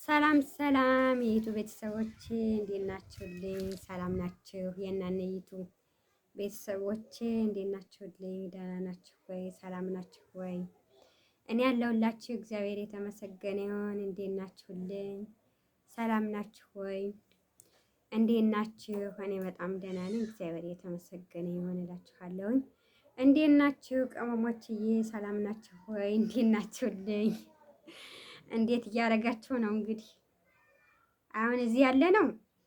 ሰላም ሰላም የ YouTube ቤተሰቦቼ እንዴት ናችሁልኝ? ሰላም ናችሁ? የእናነ YouTube ቤተሰቦቼ እንዴት ናችሁልኝ? ደህና ናችሁ ወይ? ሰላም ናችሁ ወይ? እኔ ያለሁላችሁ እግዚአብሔር የተመሰገነ ይሁን። እንዴት ናችሁልኝ? ሰላም ናችሁ ወይ? እንዴት ናችሁ? እኔ በጣም ደህና ነኝ፣ እግዚአብሔር የተመሰገነ ይሁን እላችኋለሁኝ። እንዴት ናችሁ ቅመሞችዬ? ሰላም ናችሁ ወይ? እንዴት ናችሁልኝ? እንዴት እያደረጋችሁ ነው? እንግዲህ አሁን እዚህ ያለ ነው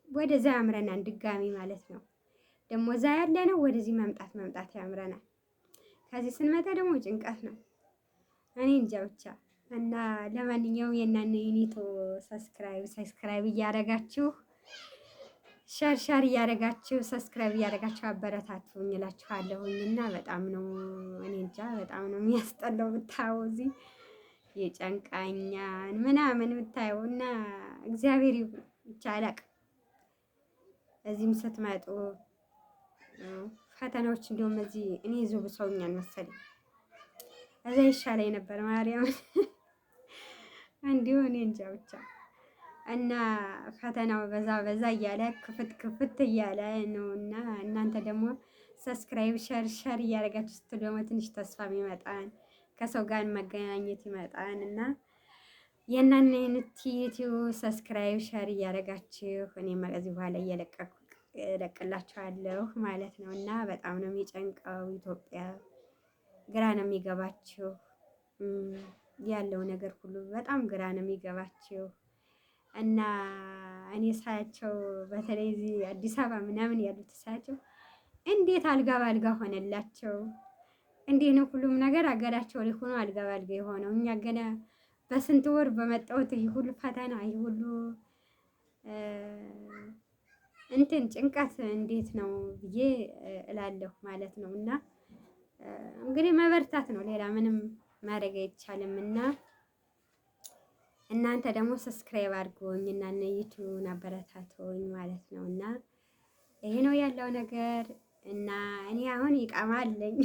ወደዛ ያምረናል፣ ድጋሚ ማለት ነው። ደግሞ እዛ ያለ ነው ወደዚህ መምጣት መምጣት ያምረናል። ከዚህ ስንመጣ ደግሞ ጭንቀት ነው። እኔ እንጃ ብቻ እና ለማንኛውም የእናነ ዩኒቶ subscribe subscribe እያደረጋችሁ፣ share share እያደረጋችሁ፣ subscribe እያደረጋችሁ አበረታቱኝ እላችኋለሁኝ። እና በጣም ነው፣ እኔ እንጃ፣ በጣም ነው የሚያስጠላው ብታየው፣ እዚህ የጨንቃኛን ምናምን ብታየው እና እግዚአብሔር ብቻ አላቅም። እዚህም ስትመጡ ፈተናዎች እንዲሁም እዚህ እኔ ይዞ ብሰውኛል መሰለኝ፣ እዛ ይሻለኝ ነበር ማርያምን። እንዲሁ እኔ እንጃ ብቻ እና ፈተናው በዛ በዛ እያለ ክፍት ክፍት እያለ ነው። እና እናንተ ደግሞ subscribe share share እያደረጋችሁ ስትሉ ደግሞ ትንሽ ተስፋ ይመጣል፣ ከሰው ጋር መገናኘት ይመጣል። እና የእናንተ YouTube subscribe share እያደረጋችሁ እኔም ከዚህ በኋላ እየለቀኩ እለቅላችኋለሁ ማለት ነው። እና በጣም ነው የሚጨንቀው ኢትዮጵያ፣ ግራ ነው የሚገባችሁ ያለው ነገር ሁሉ፣ በጣም ግራ ነው የሚገባችሁ። እና እኔ ሳያቸው፣ በተለይ እዚህ አዲስ አበባ ምናምን ያሉት ሳያቸው እንዴት አልጋ ባልጋ ሆነላቸው? እንዴት ነው ሁሉም ነገር አገራቸው ላይ ሆኖ አልጋ ባልጋ የሆነው? እኛ ገና በስንት ወር በመጣሁት ይህ ሁሉ ፈተና፣ ይህ ሁሉ እንትን ጭንቀት እንዴት ነው ብዬ እላለሁ ማለት ነው። እና እንግዲህ መበርታት ነው፣ ሌላ ምንም ማድረግ አይቻልም። እና እናንተ ደግሞ subscribe አድርጉኝ እና YouTube ን አበረታቱኝ ማለት ነው። እና ይሄ ነው ያለው ነገር። እና እኔ አሁን ኢቃማ አለኝ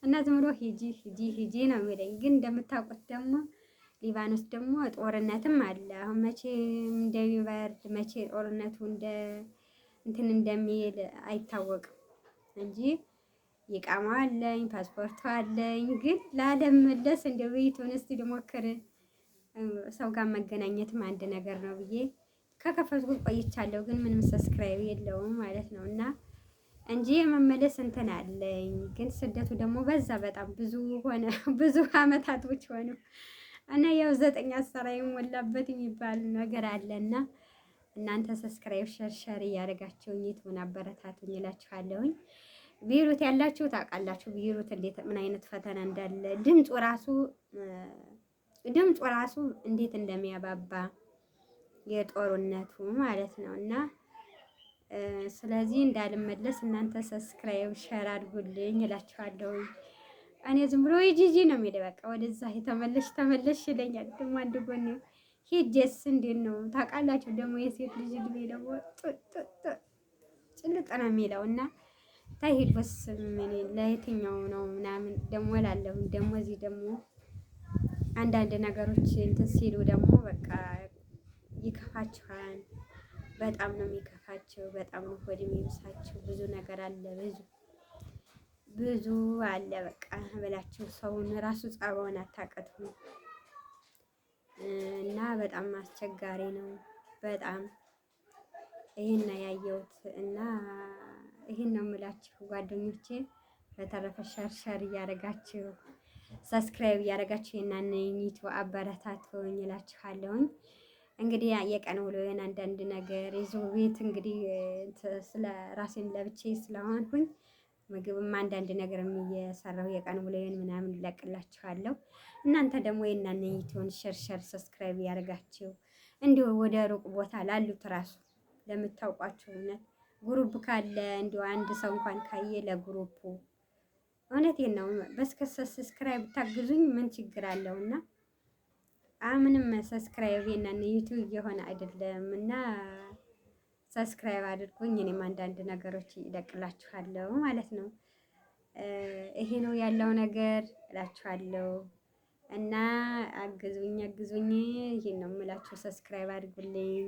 እና ዝም ብሎ ሂጂ ሂጂ ሂጂ ነው የሚለኝ። ግን እንደምታውቁት ደግሞ ሊባኖስ ደግሞ ጦርነትም አለ። አሁን መቼ እንደሚበርድ፣ መቼ ጦርነቱ እንደ እንትን እንደሚል አይታወቅም እንጂ ኢቃማ አለኝ፣ ፓስፖርቱ አለኝ። ግን ላለመለስ እንደ ቤቱን እስቲ ልሞክር፣ ሰው ጋር መገናኘትም አንድ ነገር ነው ብዬ ከከፈትኩ ቆይቻለሁ። ግን ምንም subscribe የለውም ማለት ነው እና እንጂ የመመለስ እንትን አለኝ። ግን ስደቱ ደግሞ በዛ፣ በጣም ብዙ ሆነ፣ ብዙ አመታቶች ሆኑ እና ያው 9 10 የሞላበት የሚባል ነገር አለና እናንተ subscribe share share እያደረጋችሁ YouTube ን አበረታቱኝ እላችኋለሁኝ። ቤይሩት ያላችሁ ታውቃላችሁ፣ ቤይሩት እንዴት ምን አይነት ፈተና እንዳለ፣ ድምፁ ራሱ እንዴት እንደሚያባባ የጦርነቱ ማለት ነው። እና ስለዚህ እንዳልመለስ እናንተ subscribe share አድርጉልኝ እላችኋለሁ። እኔ ዝም ብሎ ጂጂ ነው የሚለው፣ በቃ ወደዛ የተመለሽ ተመለሽ ይለኛል። ደግሞ አንድ ጎን ሂጄስ እንዴት ነው ታውቃላችሁ። ደግሞ የሴት ልጅ እድሜ ደግሞ ጭልጥ ነው የሚለው እና ታሂዶስ ምን ለየትኛው ነው ምናምን ደግሞ እላለሁ። ደግሞ እዚህ ደግሞ አንዳንድ ነገሮች እንትን ሲሉ ደግሞ በቃ ይከፋችኋል። በጣም ነው የሚከፋቸው። በጣም ነው ሆድ የሚብሳቸው። ብዙ ነገር አለ፣ ብዙ ብዙ አለ። በቃ ብላችሁ ሰውን ራሱ ጸባውን አታቀቱም እና በጣም አስቸጋሪ ነው። በጣም ይሄን ያየሁት እና ይሄን ነው የምላችሁ ጓደኞቼ። በተረፈ share share እያደረጋችሁ፣ subscribe እያደረጋችሁ የናን YouTube አበረታቱኝ እላችኋለሁኝ። እንግዲህ የቀን ውሎዬን አንዳንድ ነገር ይዞ ቤት እንግዲህ ስለ ራሴን ለብቼ ስለሆንኩኝ ምግብም አንዳንድ ነገር እየሰራሁ የቀን ውሎዬን ምናምን እለቅላችኋለሁ። እናንተ ደግሞ የናን YouTube ን share share subscribe እያደረጋችሁ እንዲሁ ወደ ሩቅ ቦታ ላሉት ራሱ ለምታውቋቸው፣ እውነት group ካለ እንዲሁ አንድ ሰው እንኳን ካየ ለ group ኡ፣ እውነቴን ነው፣ በስከ subscribe ታግዙኝ ምን ችግር አለውና? ምንም subscribe የናን YouTube እየሆነ አይደለም እና subscribe አድርጉኝ። እኔም አንዳንድ ነገሮች ይለቅላችኋለሁ ማለት ነው። ይሄ ነው ያለው ነገር እላችኋለሁ። እና አግዙኝ አግዙኝ፣ ይሄን ነው የምላችሁ። Subscribe አድርጉልኝ።